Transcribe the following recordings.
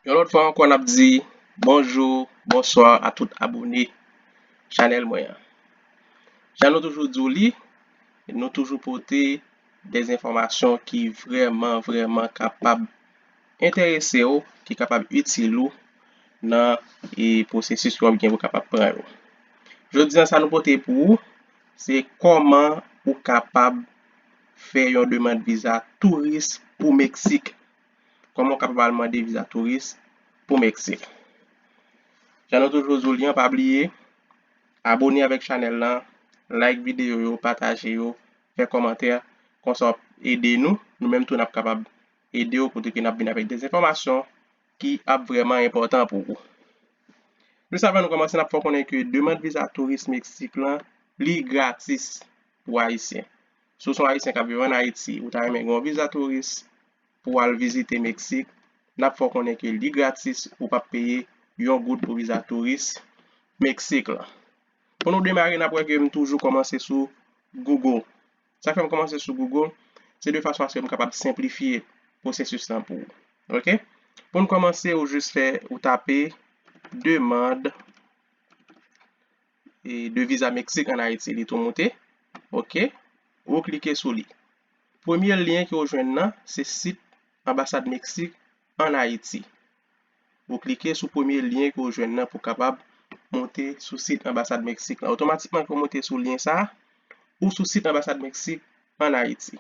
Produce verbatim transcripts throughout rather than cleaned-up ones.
Yon lòt fwa ankò, n ap di bonjou, bonswa a tout abòne chanèl mwen an. Jan nou toujou di w li, nou toujou pote de enfòmasyon ki vrèman, vrèman kapab enterese w, ki kapab itil ou nan, e, pwosesis ke w ap gen pou kapab pran yo. Jodi a, sa nou pote pou ou, se kòman ou kapab fè yon demann viza touris pou Meksik. Kòman w kapab al mande viza touris pou Meksik? Jan nou toujou di w li an, pa bliye abòne avèk chanèl lan, like videyo yo, pataje yo, fè kòmantè, konsa w ap ede nou, nou menm tou n ap kapab ede w kote ke n ap vin avèk de enfòmasyon ki ap vrèman enpòtan pou ou. Jis avan nou kòmanse, n ap fè w konnen ke demann viza touris Meksik lan, li gratis pou Ayisyen. Si w se yon Ayisyen k ap viv ann Ayiti, ou ta renmen gen yon viza touris, pou w al vizite Meksik, n ap fè w konnen ke li gratis, ou p ap peye yon goud pou viza touris Meksik lan. Pou nou demare, n ap wè ke m toujou kòmanse sou Google. Sa k fè m kòmanse sou Google, se de fason aske m kapab senplifye pwosesis lan pou ou. Oke? Pou n kòmanse, ou jis fè, ou tape demann e, de viza Meksik ann Ayiti, li tou moute. Oke. Ou klike sou li. Premye lyen ke w jwenn nan, se sit anbasad Meksik ann Ayiti. Ou klike sou premye lyen ke w jwenn nan pou w kapab monte sou sit anbasad Meksik lan. Otomatikman ke w monte sou lyen sa a, ou sou sit anbasad Meksik ann Ayiti.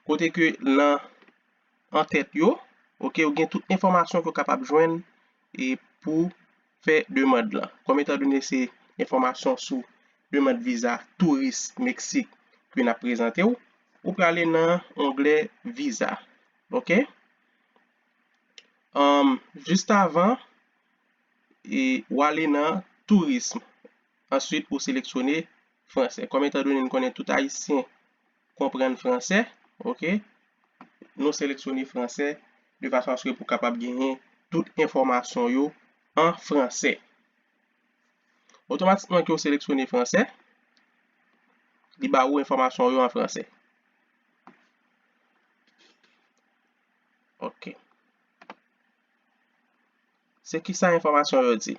Kote ke nan an tèt yo, oke, ou gen tout enfòmasyon ke w kapab jwenn e pou fè demann lan. Kòm etandone se enfòmasyon sou demann viza touris Meksik ke n ap prezante w, ou prale nan onglè viza. Oke? Anm, jis avan, e, w ale nan tourism. Answit, ou seleksyone fransè. Kòm etandone n konnen tout Ayisyen konprann fransè, oke? Nou seleksyone fransè de fason aske pou kapab genyen tout enfòmasyon yo an fransè. Otomatikman ke w seleksyone fransè, li ba ou enfòmasyon yo an fransè. Oke. Se kisa enfòmasyon yo di?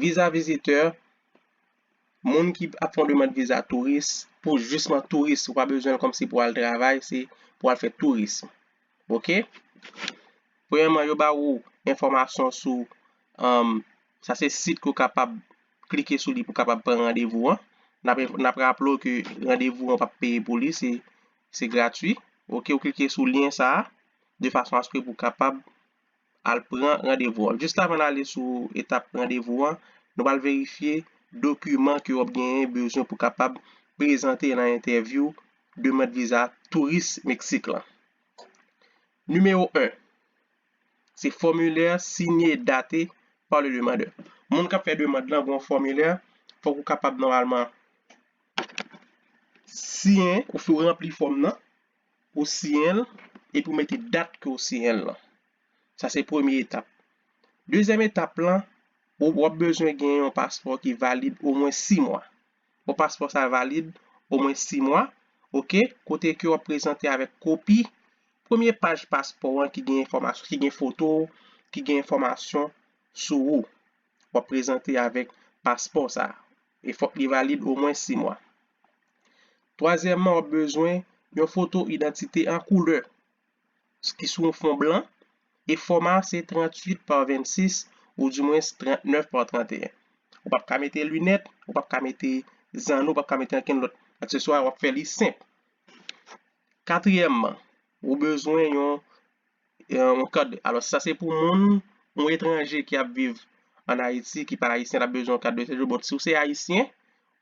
Viza vizitè, moun ki ap fè yon demann viza touris, pou jisman touris, ou pa bezwen l kòmsi pou al travay, se pou al fè tourism. Oke? Premyèman, yo ba ou enfòmasyon sou, um, sa se sit ke w kapab klike sou li pou kapab pran randevou an. N ap, n ap raple w ke randevou an p ap peye pou li, se, se gratui. Oke, ou klike sou lyen sa a, de fason aske pou kapab al pran randevou an. Jis avan n ale sou etap randevou an, nou pral verifye dokiman ke w ap genyen bezwen pou kapab prezante nan entèvyou demann viza touris Meksik lan. Nimewo en, se fòmilè siyen e date pa le demandè. Moun k ap fè demann lan gen yon fòmilè, fòk ou kapab nòmalman siyen, ou fè w ranpli fòm nan, ou siyen l, epi w mete dat ke w siyen l lan. Sa se premye etap. Dezyèm etap lan, ou, w ap bezwen gen yon paspò ki valid omwen sis mwa. Bon, paspò sa valid omwen sis mwa, oke, kote ke w ap prezante avèk kopi premye paj paspò an ki gen enfòmasyon, ki gen foto w, ki gen enfòmasyon sou ou. W ap prezante avèk paspò sa a. E fòk li valid omwen sis mwa. Twazyèmman, w ap bezwen yon foto idantite an koulè ki sou yon fon blan, e fòma a se tranntuit pa vennsis, oudimwens trannèf pa tranteyen. Ou p ap ka mete linèt, ou p ap ka mete zanno, ou p ap ka mete ankenn lòt akseswa, w ap fè li senp. Katriyèmman, ou bezwen yon, yon kad. Alò, sa se pou moun, yon etranje ki ap viv ann Ayiti, ki pa ayisyen, l ap bezwen yon kat de sejou. Bon, si w se ayisyen,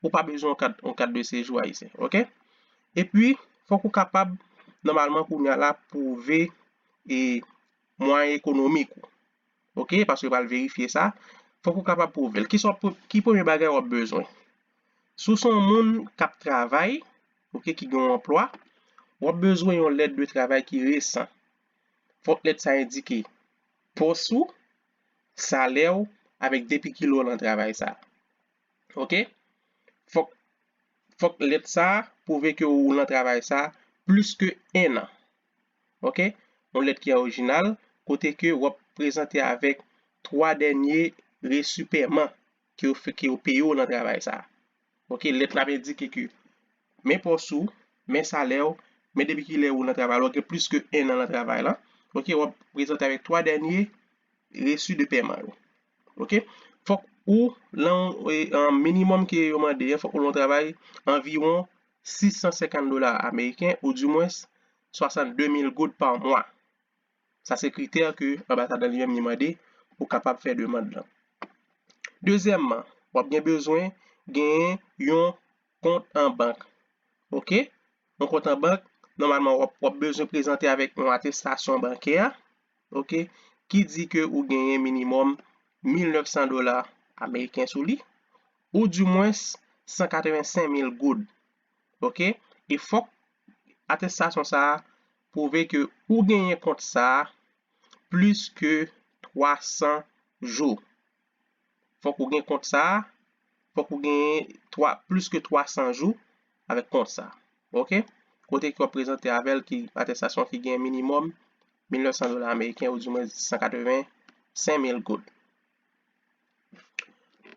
ou pa bezwen yon kat, yon kat de sejou ayisyen, oke? Epi, fòk ou kapab, nòmalman, kounye a la, pwouve, e, mwayen ekonomik ou. Oke? Paske yo pral verifye sa. Fòk ou kapab pwouve l. Kisa w ap, ki premye bagay w ap bezwen? Si w se yon moun k ap travay, oke, ki gen yon anplwa, w ap bezwen yon lèt de travay ki resan. Fòk lèt sa endike pòs ou, salè w, avèk depi kilè w nan travay sa. Oke? Fòk, fòk lèt sa pwouve ke ou nan travay sa plis ke en an. Oke? Yon lèt ki orijinal, kote ke w ap prezante avèk twa dènye resi pèman ke yo fè, ke yo peye w nan travay sa a. Ok, lèt la ap endike ke men pòs ou, men salè w, men depi kilè ou nan travay la, ou gen plis ke en an nan travay la. Ok, w ap prezante avèk twa dènye resi de pèman yo. Ok, fòk ou, lan, e, an minimòm ke yo mande an, fòk ou lan yon travay anviwon sis san senkant dola ameriken, ou dimwens swasannde mil goud pa mwa. Sa se kritè ke anbasad lan li menm li mande pou kapab fè demann lan. Dezyèmman, w ap gen bezwen genyen yon kont an bank. Ok? Yon kont an bank, nòmalman w ap, w ap bezwen prezante avèk yon atestasyon bankè, ok, ki di ke ou genyen minimòm mil nèf san dola ameriken sou li, ou dimwens san katrevensenk mil goud. Ok? E fòk atestasyon sa a pwouve ke ou genyen kont sa a plis ke twa san jou. Fòk ou gen kont sa a, fòk ou genyen twa, plis ke twa san jou avèk kont sa a. Ok? Kote ke w ap prezante avè l ki atestasyon ki gen minimòm mil nèf san dola ameriken, ou dimwens san katrevensenk mil goud.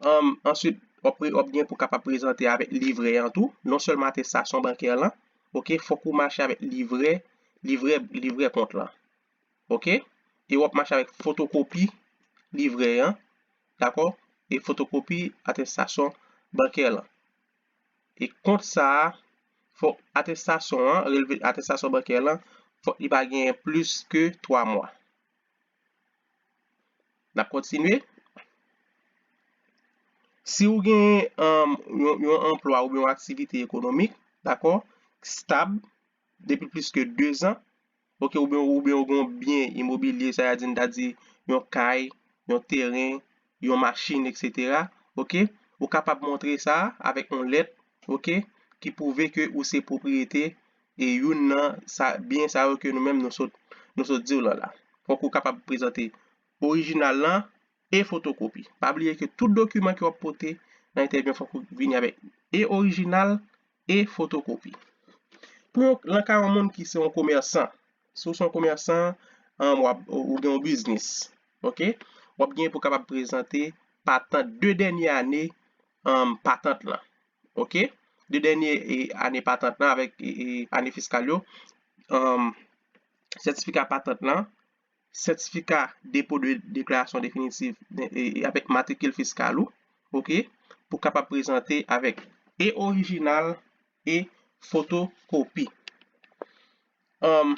Anm, answit, w ap pre-, w ap gen pou kapab prezante avèk livrè an tou, non sèlman atestasyon bankè lan, ok, fòk ou mache avèk livrè, livrè, livrè kont lan. Ok? E w ap mache avèk fotokopi livrè an, dakò? E fotokopi atestasyon bankè lan. E kont sa a, fòk atestasyon an, relve atestasyon bankè lan, fòk li pa genyen plis ke twa mwa. N ap kontinye. Si w gen, anm, yon, yon anplwa oubyen yon aktivite ekonomik, dakò, stab depi plis ke de zan, ok, oubyen, oubyen w gen yon byen imobilye, sa vle di, n ta di, yon kay, yon teren, yon machin, etsetera, ok, ou kapab montre sa avèk yon lèt, ok, ki pwouve ke ou se pwopriyete e youn nan sa, byen sa yo ke nou menm nou sot, nou sot di w lan la. Fòk ou kapab prezante orijinal lan e fotokopi. Pa bliye ke tout dokiman ke w ap pote nan entèvyou an, fòk ou vini avèk e orijinal e fotokopi. Pou yon, nan ka yon moun ki se yon komèsan, si w se yon komèsan, ann, w ap, ou gen yon biznis, ok? W ap gen pou kapab prezante patant, de dènye ane, ann, patant lan, ok? De dènye, e, ane patant lan avèk, e, e, ane fiskal yo, ann, sètifika patant lan, sètifika depo de deklarasyon definitif, e, e, avèk matrikil fiskal ou, ok, pou kapab prezante avèk e orijinal e fotokopi. Anm,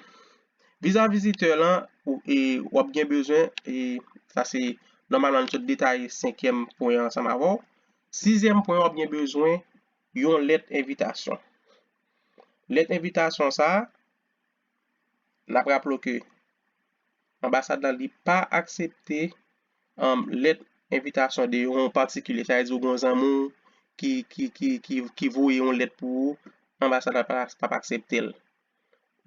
viza vizitè lan, ou, e, w ap gen bezwen, e, sa se, nòmalman, nou sot detaye senkyèm pwen an ansanm avè w. Sizyèm pwen, w ap gen bezwen yon lèt envitasyon. Lèt envitasyon sa a, n ap raple w ke anbasad lan, li pa aksepte, anm, lèt envitasyon de yon patikilye. Sa vle di ou gen yon zanmi w ki, ki, ki, ki, ki voye yon lèt pou ou, anbasad lan pa, p ap aksepte l.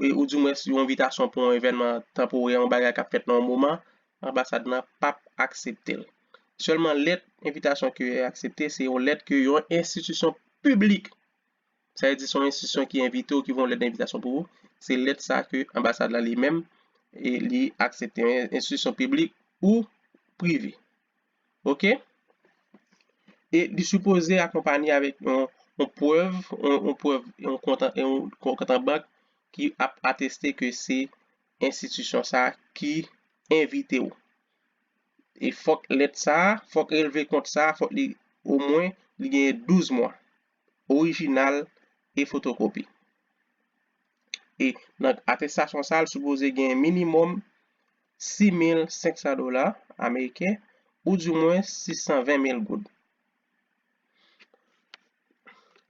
E, ou dimwens yon envitasyon pou yon evènman tanporè, yon bagay k ap fèt nan yon moman, anbasad lan p ap aksepte l. Sèlman lèt envitasyon ke aksepte, se yon lèt ke yon enstitisyon piblik, sa vle di se yon enstitisyon ki envite w, ki voye yon lèt envitasyon pou ou, se lèt sa ke anbasad la li menm, e li aksepte, yon enstitisyon piblik ou prive. Ok? E li sipoze akonpaye avèk yon, yon prèv, yon, yon prèv, yon kont an, yon kont an bank ki ap ateste ke se enstitisyon sa ki envite w. E fòk lèt sa, fòk relve kont sa, fòk li omwen li genyen douz mwa. Orijinal e fotokopi. E nan atestasyon sa, l sipoze gen minimòm sis mil senk san dola ameriken, ou dimwen sis san ven mil goud.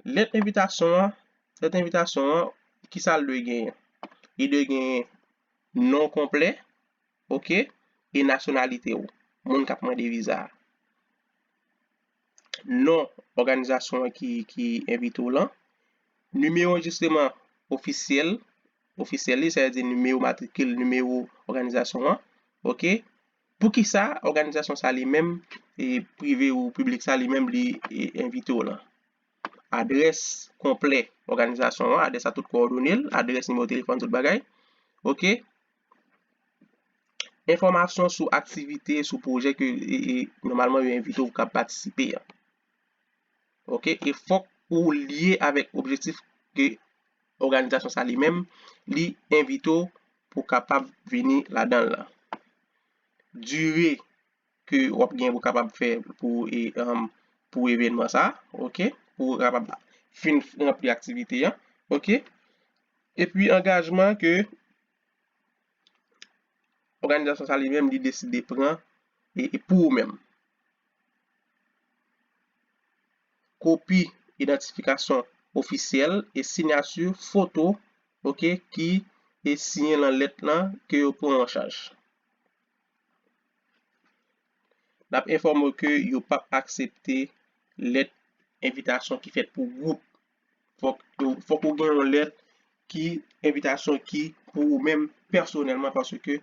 Lèt envitasyon an, lèt envitasyon an, kisa l dwe genyen? Li dwe genyen non konplè, ok, e nasyonalite w, moun k ap mande viza a. Non òganizasyon an ki, ki envite w lan, nimewo anrejisteman ofisyèl, ofisyèl li, sa vle di nimewo matrikil, nimewo òganizasyon an, ok. Poukisa òganizasyon sa li menm, e, prive ou piblik sa li menm, li, e, envite w lan? Adrès konplè òganizasyon an, adrès a tout kowòdone l, adrès, nimewo telefòn, tout bagay, ok. enfòmasyon sou aktivite, sou pwojè ke, e, e, nòmalman yo envite w pou w ka patisipe a. Oke? E fòk ou lye avèk objektif ke òganizasyon sa li menm, li envite w pou w kapab vini ladan l lan. Dire ke w ap gen pou w kapab fè pou, e, um, pou evènman sa, oke? Pou w kapab fin ranpli aktivite an, oke? Epi angajman ke òganizasyon sa li menm li deside pran e, e pou ou menm. Kopi idantifikasyon ofisyèl e siyati foto, oke, ki e siyen nan lèt lan ke yo pran an chaj. N ap enfòme w ke yo p ap aksepte lèt envitasyon ki fèt pou gwoup. Fòk, fòk ou gen yon lèt ki envitasyon ki pou ou menm pèsonèlman, paske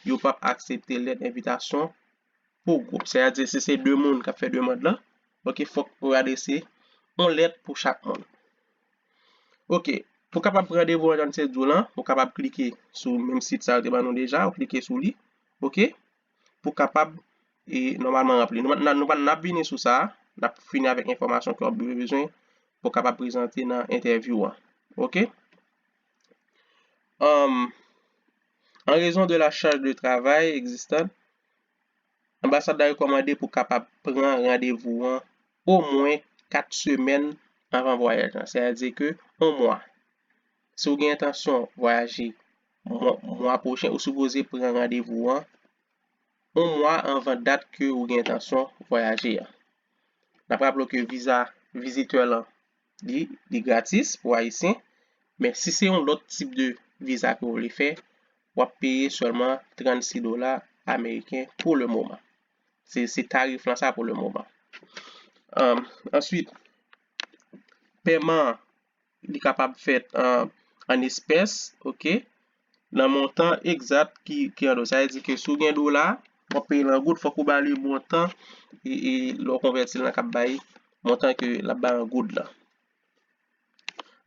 yo p ap aksepte lèt envitasyon pou gwoup. Sètadi, si se de moun k ap fè demann lan, oke, fòk ou adrese yon lèt pou chak moun. Oke, pou kapab pran randevou an, jan m te di w lan, ou kapab klike sou menm sit sa yo te ban nou deja, ou klike sou li, oke, pou kapab, e, nòmalman ranpli. Nou, nou, nou, n ap vini sou sa, n ap fini avèk enfòmasyon ke w ap bezwen pou kapab prezante nan entèvyou an. Oke? Um, en raison de la charge de travail existante, anbasad la rekòmande pou kapab pran randevou an omwen kat semèn anvan vwayaj lan, sètadi ke yon mwa. Si w gen entansyon vwayaje mwa, mwa pwochen, ou sipoze pran randevou an yon mwa anvan dat ke ou gen entansyon vwayaje a. N ap raple w ke viza vizitè lan, li, li gratis pou Ayisyen, men si se yon lòt tip de viza ke w vle fè, w ap peye sèlman trannsis dola ameriken pou le moman. Se, se tarif lan sa pou le moman. Um, answit, pèman an, li kapab fèt an, an espès, oke, nan montan egzat ki, ki an dola. Sa vle di ke si w gen dola, w ap peye l an goud, fòk ou ba li montan, e, e lè w konvèti l nan k ap bay montan ke l ap bay an goud lan.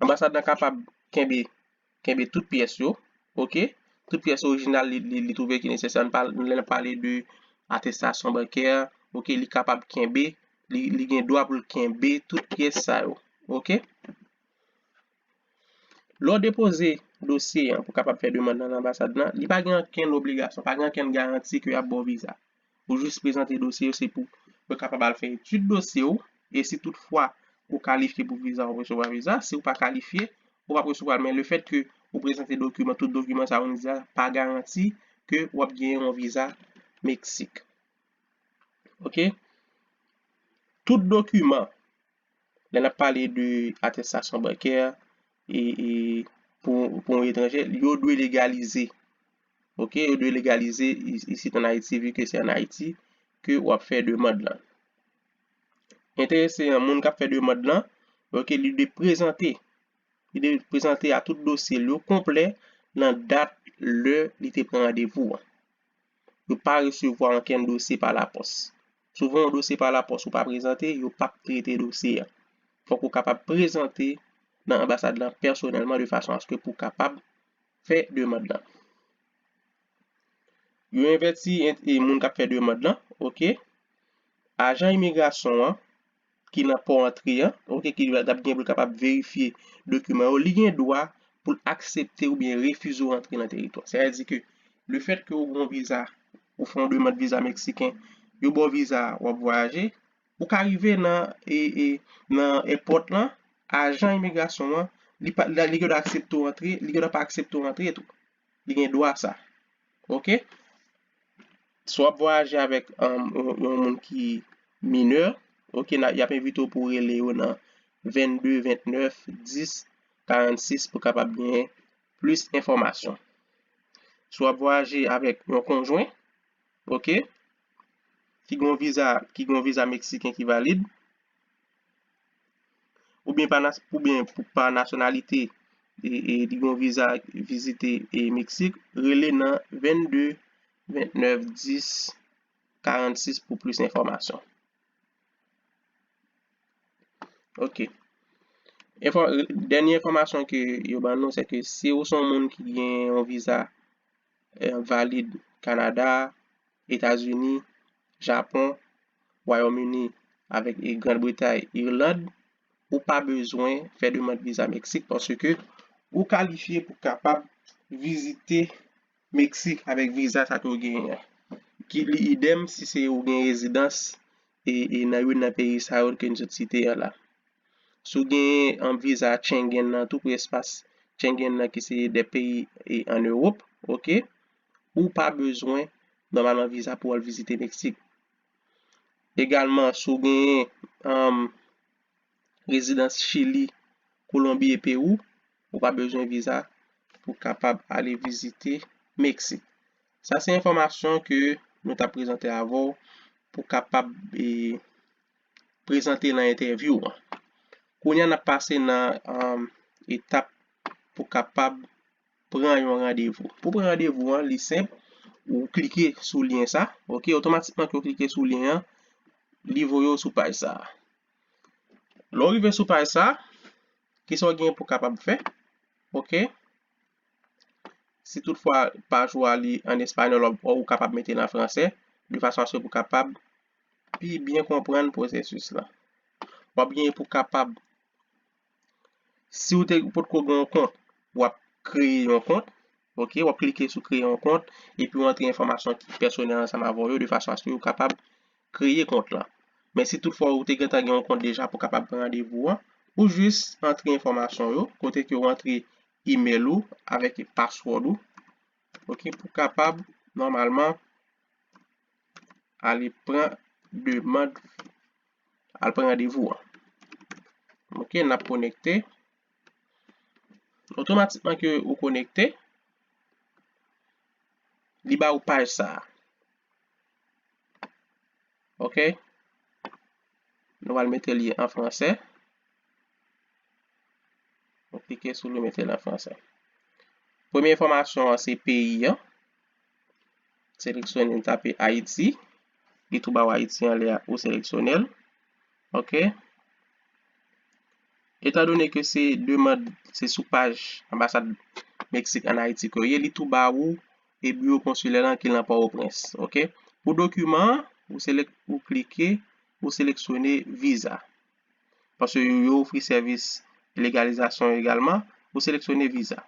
Anbasad lan kapab kenbe, kenbe tout pyès yo, oke? Tout pyès orijinal li, li, li twouve ki nesesè. Ann pale, lè n ap pale de atestasyon bankè, oke, li kapab kenbe, li, li gen dwa pou l kenbe tout pyès sa yo, oke? Lè w depoze dosye an pou kapab fè demann nan nan anbasad lan, li pa gen okenn obligasyon, pa gen okenn garanti ke y ap ba w viza. Ou jis prezante dosye yo, se pou yo kapab al fè etid dosye w, e si toutfwa ou kalifye pou viza, w ap resevwa viza. Si w pa kalifye, ou p ap resevwa l. Men lefèt ke ou prezante dokiman, tout dokiman sa yo nou di a, pa garanti ke w ap genyen yon viza Meksik. Oke? Tout dokiman, lè n ap pale de atestasyon bankè, e, e pou, pou yon etranje, yo dwe legalize. Oke? Yo dwe legalize i-, isit ann Ayiti, vi ke se ann Ayiti ke w ap fè demann lan. Enterese an, moun k ap fè demann lan, oke, li dwe prezante, li dwe prezante a tout dosye l yo konplè nan dat lè li te pran randevou an. Yo pa resevwa okenn dosye pa lapòs. Si w voye yon dosye pa lapòs, ou pa prezante, yo p ap trete dosye a. Fòk ou kapab prezante nan anbasad lan pèsonèlman de fason aske pou w kapab fè demann lan. Yo envèti en-, e moun k ap fè demann lan, oke? Ajan imigrasyon an, ki nan pò antre an, oke, ki t ap gen pou l kapab verifye dokiman yo, li gen dwa pou l aksepte oubyen refize w antre nan teritwa. Sètadi ke lefèt ke w gen yon viza, ou fè yon demann viza meksiken, yo ba w viza a, w ap vwayaje, ou ka rive nan, e, e, nan èpòt lan, ajan imigrasyon an, li pa, li gen dwa aksepte w antre, li gen dwa pa aksepte w antre tou. Li gen dwa sa. Oke? Si w ap vwayaje avèk, um, yon, yon moun ki minè, oke, n a, y ap envite w pou w rele yo nan vennde, ventnèf, dis, karannsis pou kapab genyen plis enfòmasyon. Si w ap vwayaje avèk yon konjwen, oke, ki gen yon viza, ki gen yon viza meksiken ki valid, oubyen pa nas-, oubyen pou, pa nasyonalite, e, e li gen yon viza vizite, e, Meksik, rele nan vennde, ventnèf, dis, karannsis pou plis enfòmasyon. Oke. Enfò-, dènye enfòmasyon ke yo ban nou, se ke si ou se yon moun ki gen yon viza eh, valid Kanada, Etazini, Japon, Wayòm Ini, avèk, eh, Grann Bretay, Irland, ou pa bezwen fè demann viza Meksik paske ou kalifye pou kapab vizite Meksik avèk viza sa ke w genyen an. Ki li idèm si se ou gen rezidans e, e nan youn nan peyi sa yo ke n sot site an la. Si w gen, um, viza Schengen nan tou, pou espas Schengen nan ki se de peyi, e, ann Ewòp, oke, ou pa bezwen nòmalman viza pou w al vizite Meksik. Egalman, si w gen, um, rezidans Chili, Kolonbi e Pewou, ou pa bezwen viza pou kapab ale vizite Meksik. Sa se enfòmasyon ke nou t ap prezante avè w pou kapab, e, prezante nan entèvyou an. Kounye a n ap pase nan, um, etap pou kapab pran yon randevou. Pou pran randevou an, li senp, ou klike sou lyen sa, oke, otomatikman ke w klike sou lyen an, li voye w sou paj sa. Lè w rive sou paj sa, kisa w gen pou kapab fè? Oke. Si toutfwa paj ou a li an espanyòl, w, ou kapab mete l an fransè, de fason aske pou kapab pi byen konprann pwosesis la. W ap gen pou kapab, si w te potko gen yon kont, w ap kreye yon kont, oke, w ap klike sou kreye yon kont, epi w antre enfòmasyon ki pèsonèl ansanm avè w yo, de fason aske w kapab kreye kont lan. Men si toutfwa ou te gentan gen yon kont deja pou kapab pran randevou an, ou jis antre enfòmasyon yo, kote ke w antre imèl ou avèk paswòd ou, oke, pou kapab nòmalman ale pran demann, al pran randevou an. Oke, n ap konekte. Otomatikman ke ou konekte, li ba ou paj sa a. Oke? Nou pral mete li an fransè. Nou klike sou li, mete l an fransè. Premye enfòmasyon an se peyi an. Seleksyone, tape Ayiti. Li tou ba w Ayiti anlè a, ou seleksyone l. Oke? Etandone ke se demann, se sou paj anbasad Meksik ann Ayiti ke w ye, li tou ba ou e biwo konsilè lan ki nan Pòtoprens, oke? Pou dokiman an, ou selek-, ou klike, ou seleksyone viza. Paske yo, yo ofri sèvis legalizasyon egalman, ou seleksyone viza.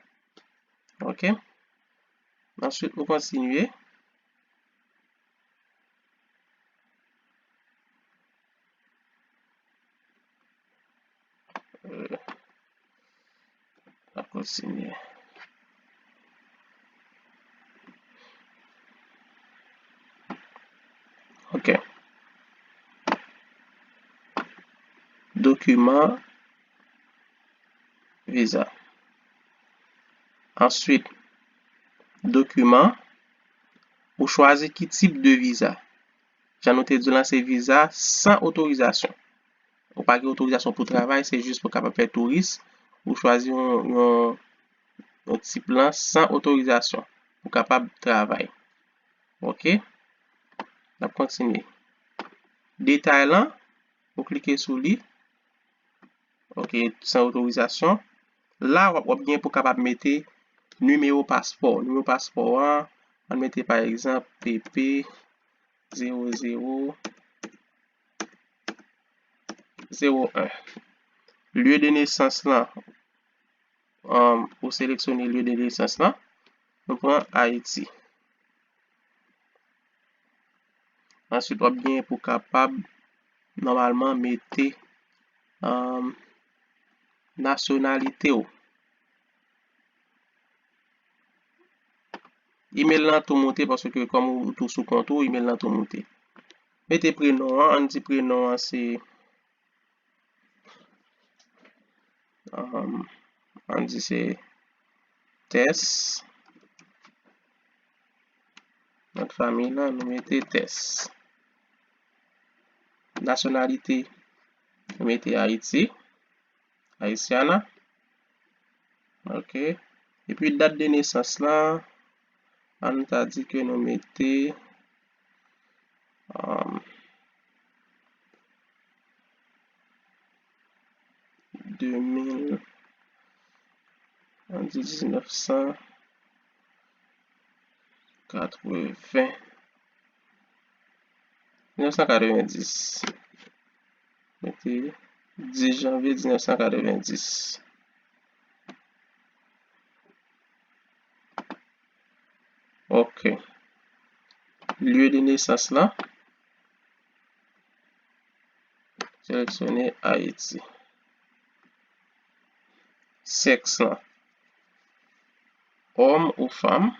Oke? Answit, ou kontinye. Euh, n ap kontinye. Ok. Dokiman, viza. Answit, dokiman, ou chwazi ki tip de viza. Jan nou te di w lan, se viza san otorizasyon. Ou pa gen otorizasyon pou travay, se jis pou kapab fè touris. Ou chwazi yon, yon, yon tip lan san otorizasyon pou kapab travay. Ok? N ap kontinye. Detay lan, ou klike sou li. Ok, san otorizasyon. La, w ap, w ap gen pou kapab mete nimewo paspò. Nimewo paspò an, ann mete pa egzanp P P zewo zewo zewo en. Lye de nesans lan, um, ou seleksyone lye de nesans lan. Nou pran Ayiti. Answit, w ap gen pou kapab nòmalman mete, um, nasyonalite w. Imèl lan tou moute paske kòm ou tou sou kont ou, imèl lan tou moute. Mete prenon an, ann di prenon an se, um, ann di se Tès. Non fanmi lan, nou mete Tès. Nasyonalite, nou mete Ayiti, Haitiana. Ok. Epi dat de nesans lan, ann ta di ke nou mete, um, de mil, ann di diznèf san, katreven, mil nèf san katreven-dis. Mete dis janvye mil nèf san katreven-dis. Ok. Lye de nesans lan. Seleksyone Ayiti. Sèks lan. Òm ou fanm.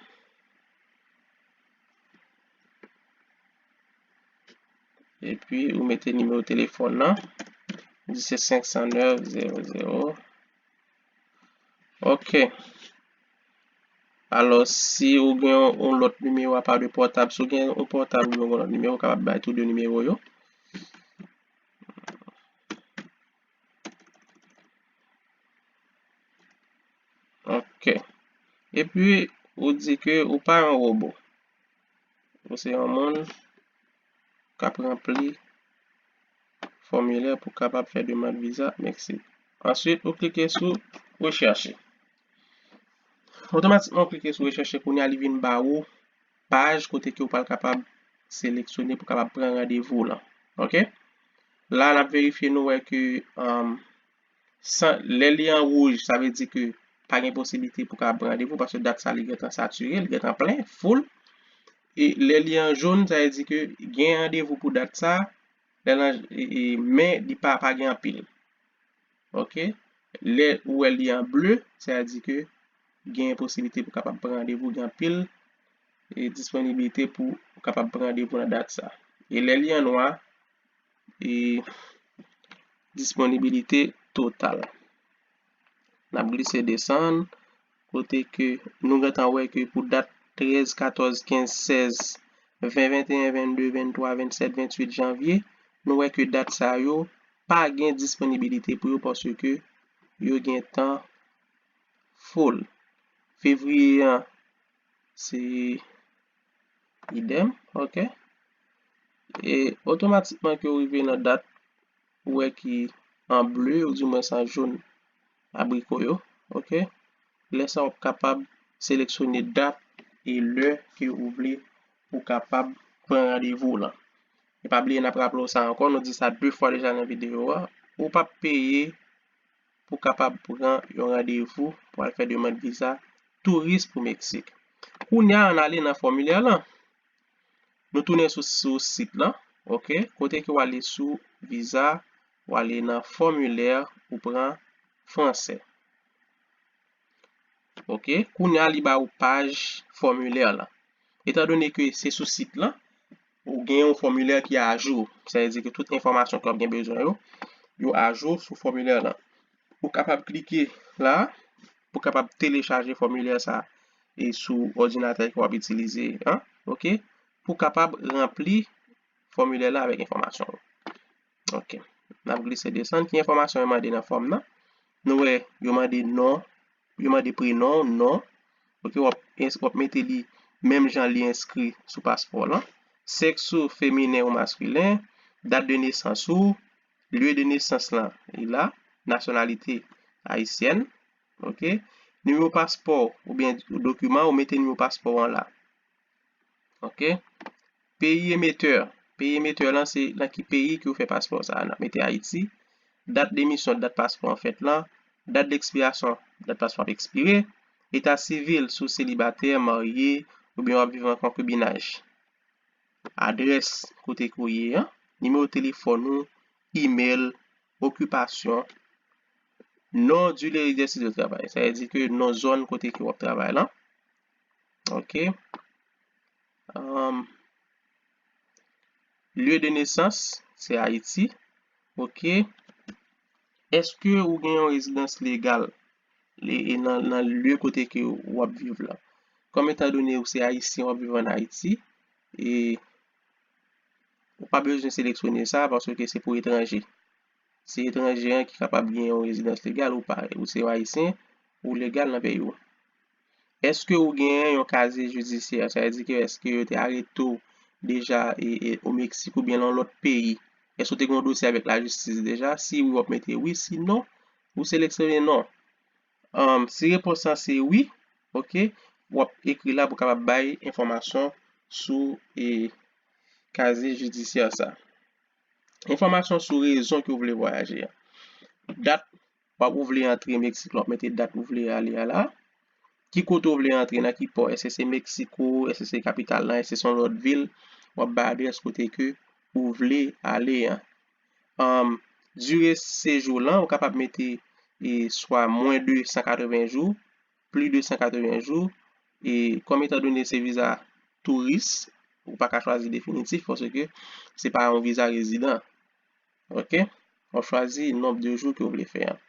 Epi ou mete nimewo telefòn nan. Disèt senk san nèf zewo zewo. Ok. Alò, si ou gen yon, yon lòt nimewo apa de pòtab, si ou gen yon pòtab, ou gen yon lòt nimewo, ou kapab bay tou de nimewo yo. Ok. Epi, ou di ke ou pa yon wobo. Ou se yon moun k ap ranpli fòmilè pou kapab fè demann viza Meksik. Answit, ou klike sou rechèche. Otomatikman, ou klike sou rechèche, kounye a li vin ba ou paj kote ke ou pral kapab seleksyone pou kapab pran randevou w lan. Ok? La, n ap verifye nou wè ke, um, san, lè li an wouj, sa vle di ke pa gen posiblite pou kapab pran randevou paske dat sa li gentan satire, li gentan plen, full. E lè li an jòn, sa vle di ke gen randevou pou dat sa, lè l an, e, e, men li pa, pa gen anpil. Ok? Lè ou wè li an ble, sa vle di ke gen posiblite pou kapab pran randevou, gen anpil, e, disponibilite pou ou kapab pran randevou nan dat sa. E lè li an nwa, e disponibilite total. N ap glise desann, kote ke nou gentan wè ke pou dat trèz, katòz, kenz, sèz, ven, venteyen, vennde, venntwa, vennsèt, venntuit janvye, nou wè ke dat sa yo pa gen disponibilite pou yo paske yo gentan full. Fevriye an, se idèm, ok? E otomatikman ke w rive nan dat ou wè ki an ble, oudimwens an jòn, abriko yo, ok? Lè sa w ap kapab seleksyone dat e lè ke ou vle pou kapab pran randevou w lan. E pa bliye, n ap raple w sa ankò, nou di sa de fwa deja nan videyo a, ou p ap peye pou kapab pran yon randevou pou al fè demann viza touris pou Meksik. Kounye a, ann ale nan fòmilè lan. Nou tounen sou, sou sit lan, ok? Kote ke w ale sou viza, w ale nan fòmilè, ou pran fransè. Ok, kounye a li ba ou paj fòmilè lan. Etandone ke se sou sit lan, ou gen yon fòmilè ki ajou. Sa vle di ke tout enfòmasyon ke w ap gen bezwen yo, yo ajou sou fòmilè lan. Ou kapab klike la pou kapab telechaje fòmilè sa e sou òdinatè ke w ap itilize an, ok, pou kapab ranpli fòmilè la avèk enfòmasyon yo. Ok. N ap glise desann. Ki enfòmasyon yo mande nan fòm nan? Nou wè, yo mande non, yo mande prenon, non. Ok, w ap, w ap mete li menm jan li enskri sou paspò lan. Sèks ou feminen ou maskilen, dat de nesans ou, lye de nesans lan, li la, nasyonalite ayisyèn, ok. Nimewo paspò oubyen dokiman, ou mete nimewo paspò an la. Ok. Peyi emetè. Peyi emetè lan se nan ki peyi ke w fè paspò sa a. N ap mete Ayiti. Dat demisyon, dat paspò an fèt lan. Dat dekspirasyon, dat paspò ap ekspire. Eta sivil, si w selibatè, marye, oubyen w ap viv an konkibinaj. Adrès kote ke w ye an. Nimewo telefòn ou, imèl, okipasyon, non di lye dègzèsis de travay. Sa vle di ke non zòn kote ke w ap travay lan. Ok. Ahn, lye de nesans, se Ayiti. Ok. Èske ou gen yon rezidans legal e nan, nan lye kote ke w ap viv lan? Kòm etandone ou se ayisyen, w ap viv ann Ayiti, e ou pa bezwen seleksyone sa paske se pou etranje. Se etranje an ki kapab gen yon rezidans legal, ou pa, ou se yon ayisyen, ou legal nan peyi w. Èske ou genyen yon kazye jidisyè? Sa vle di ke èske yo te arete w deja e, e, o Meksik oubyen nan yon lòt peyi? Èske w te gen yon dosye avèk lajistis deja? Si wi, w ap mete wi. Si non, ou seleksyone non. Ahn, si repons lan se wi, ok, w ap ekri la pou w kapab bay enfòmasyon sou, e, kazye jidisyè sa. Enfòmasyon sou rezon ke w vle vwayaje a. Dat w ap, ou vle antre Meksik la, w ap mete dat ou vle ale a la. Ki kote w vle antre, nan ki pò, èske se Meksiko, èske se kapital lan, èske se yon lòt vil, w ap bay adrès kote ke ou vle ale an. Anm, dire sejou lan, ou kapab mete, e, swa mwens de san katreven jou, plis de san katreven jou, e kòm etandone se viza touris, ou pa ka chwazi definitif paske se pa yon viza rezidan. Oke? W ap chwazi nonb de jou ke w vle fè an.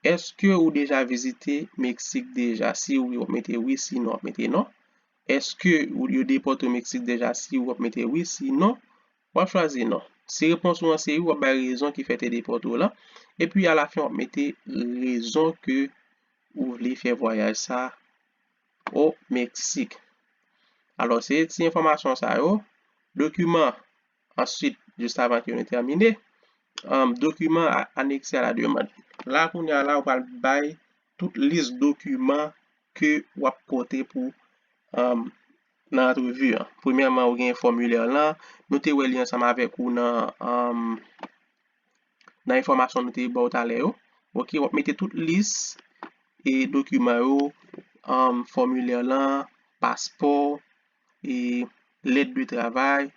Èske ou deja vizite Meksik deja? Si wi, w ap mete wi, si non, w ap mete non. Èske ou, yo depòte w Meksik deja? Si wi, w ap mete wi, si non, w ap chwazi non. Si repons ou an se wi, w ap bay rezon ki fè te depòte w lan. Epi alafen, w ap mete rezon ke ou vle fè vwayaj sa o Meksik. Alò, se ti enfòmasyon sa yo. Dokiman, answit, jis avan ke nou tèmine, anm, dokiman a, anekse a la demann. La, kounye a la, ou pral bay tout lis dokiman ke w ap pote pou, anm, nan antrevi an. Premyèman, ou gen fòmilè lan. Nou te wè li ansanm avèk ou nan, anm, nan enfòmasyon nou te ba w talè yo. Oke, w ap mete tout lis e dokiman yo, anm, fòmilè lan, paspò, e lèt de travay,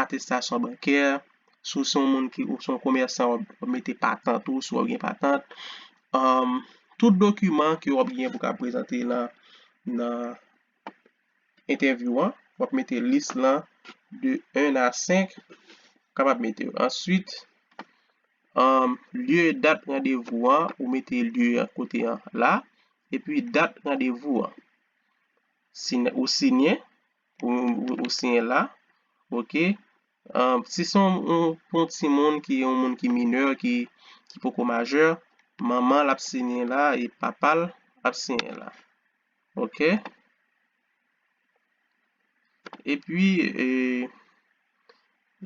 atestasyon bankè. Si w se yon moun ki, ou se yon komèsan, w ap, w ap mete patant ou, si w ap gen patant. Anm, tout dokiman ke w ap gen pou ka prezante nan, nan entèvyou an. W ap mete lis lan de en a senk, w kapab mete yo. Answit, anm, lye, dat randevou an, ou mete lye an kote an la, epi dat randevou an. Siy-, ou siyen, ou, ou, ou siyen la, oke. Anm, si se yon, yon, yon timoun ki, yon moun ki minè, ki, ki poko majè, manman l ap siyen la e papa l ap siyen la. Oke? Epi, e,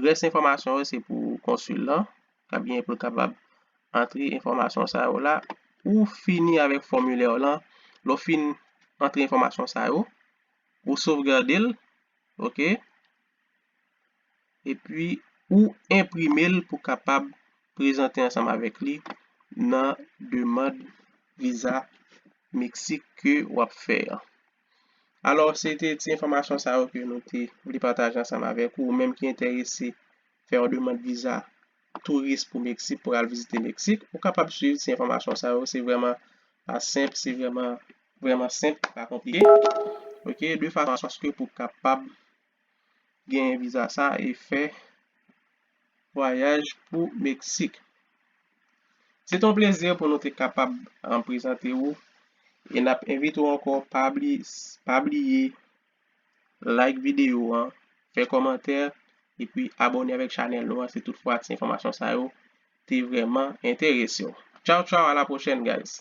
rès enfòmasyon yo se pou konsil lan, k ap gen pou l kapab antre enfòmasyon sa yo la. Ou fini avèk fòmilè w lan. Lè w fin antre enfòmasyon sa yo, ou sovgade l, oke? Epi, ou enprime l pou kapab prezante ansanm avèk li nan demann viza Meksik ke w ap fè an. Alò, se te ti enfòmasyon sa yo ke nou te vle pataje ansanm avèk ou, ou menm ki enterese fè yon demann viza touris pou Meksik, pou al vizite Meksik, ou kapab swiv ti enfòmasyon sa yo. Se vrèman pa senp, se vrèman, vrèman senp, pa konplike. Oke, de fason aske pou kapab genyen viza sa e fè vwayaj pou Meksik. Se te yon plezi pou nou te kapab, um, prezante ou. E n ap envite w ankò, pa bli-, pa bliye like videyo an, fè kòmantè, epi abòne avèk chanèl nou an si toutfwa ti enfòmasyon sa yo te vrèman enterese w. Tchaw, tchaw, a la pwochèn, guys!